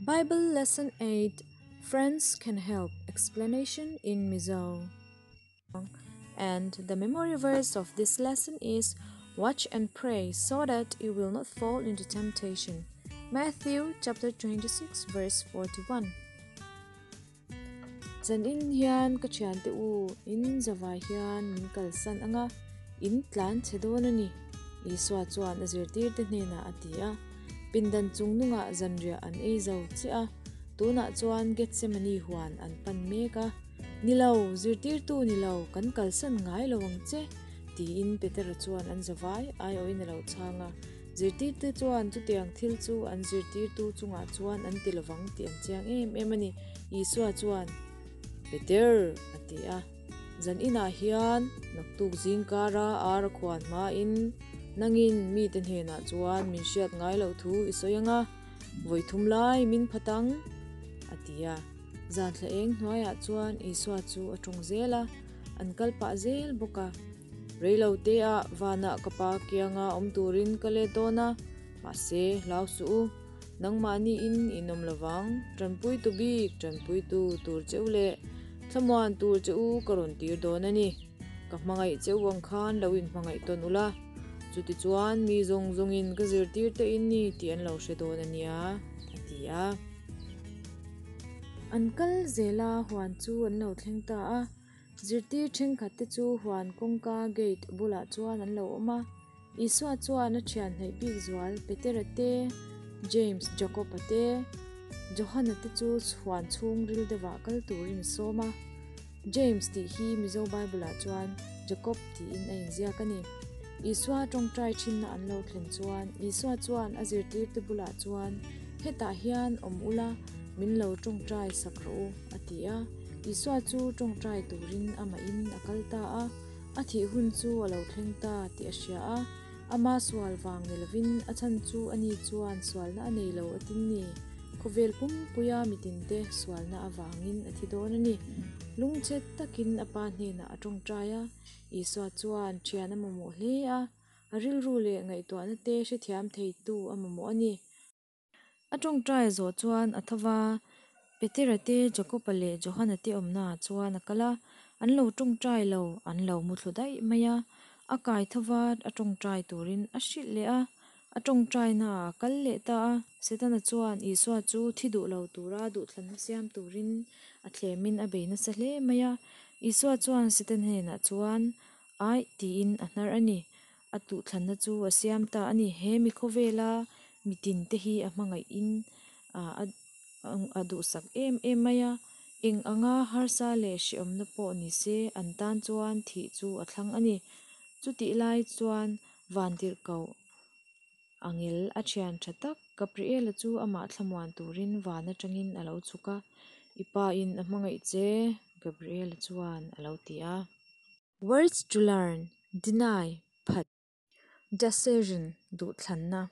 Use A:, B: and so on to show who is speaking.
A: Bible Lesson 8 Friends Can Help Explanation in Mizo. And the memory verse of this lesson is Watch and pray so that you will not fall into temptation. Matthew chapter 26 verse 41. Zanin hian ka thiante u, in zavai hian min kalsan anga, in tlan chhe dawn a ni, Isua chuan a zirtirte hnenah a ti a. Pindan chungnungah zanriah an ei zo chiah a, tunah chuan Gethsemane huan an pan mek a. Ni lo, zirtirtu ni lo, kan kalsan ngai lo ang che, tiin Petera chuan an zavai aiawhin a lo chhang a. Zirtirte chuan chutiang thil chu an zirtirtu chungah chuan an ti lovang tih an chiang em em a ni. Isua chuan, Peter, a ti a, zan inah hian naktuk zingkara ar a khuan hmain nangin mite hnenah chuan min hriat ngai loh thu i sawi ang a, vawi thum lai min phat ang, a ti a. Zan thla eng hnuaiah chuan Isua chu a tawng zel a, an kal pah zel bawk a. Reilo te ah vanah ka pa kianga awm turin ka let dawn a, mahse hlau suh u, nangmahni in in awm lovang, tanpuitu bik, tanpuitu tur che u leh thlamuan tur che u ka rawn tir dawn a ni. Ka hmangaih che u ang khan lo in hmangaih tawn ula, chutichuan mi zawng zawngin ka zirtir te in ni tih an lo hre dawn a nia, a ti a. An kal zel a, huan chu an lo thleng ta a. Zirtir thenkhat te chu huan kawngka gate bulah chuan an lo awm a, Isua chuan a thian hnaih bik zual Petera te, James, Jakob-a te, Johana te chu huan chhung ril deuhah kal turin a sawm a. James tih hi Mizo Bible-ah chuan Jakob tiin a inziak a ni. Isua tawngtai thinna an lo thlen chuan Isua chuan a zirtirte bulah chuan, Hetah hian awm ula, min lo tawngtai sak rawh u, a ti a. Isua chu tawngtai turin amahin a kal ta a, a thih hun chu a lo thleng ta tih a hria a, ama sual vang ni lovin a chhan chu ani chuan sualna a nei lo a tin ni. Khawvel pumpuia mitinte sualna avangin a thi dawn a ni. Lungchhet takin a pa hnenah a tawngtai a, Isua chuan thian a mamawh hle a, a rilru leh ngaihtuahna te hrethiam theitu a mamawh a ni. A tawngtai zawh chuan a tho va, Petera te, Jakoba leh Johana te awmnaah chuan a kal a, an lo tawngtai lo, an lo muthlu daih mai a. A kai tho va, a tawngtai turin a hrilh leh a, a tawngtainaah a kal leh ta a. Setana chuan Isua chu thi duh lo tura duhthlanna siam turin a thlemin a bei nasa hle mai a. Isua chuan Setana hnenah chuan, Aih, tiin a hnar a ni. A tuhthlanna chu a siam ta a ni. He mi khawvela mitin te hi a hmangaihin a duhsak em em mai a. Eng anga harsa leh hrehawmna pawh ni se an tan chuan thih chu a thlang a ni. Chutih lai chuan vantirhkoh angel a thian tha tak Gabriela chu amah thlamuan turin van atangin a lo chhuk a. I pa in a hmangaih che, Gabriela chuan a lo ti a. Words to learn, deny, phat. Decision, duhthlanna.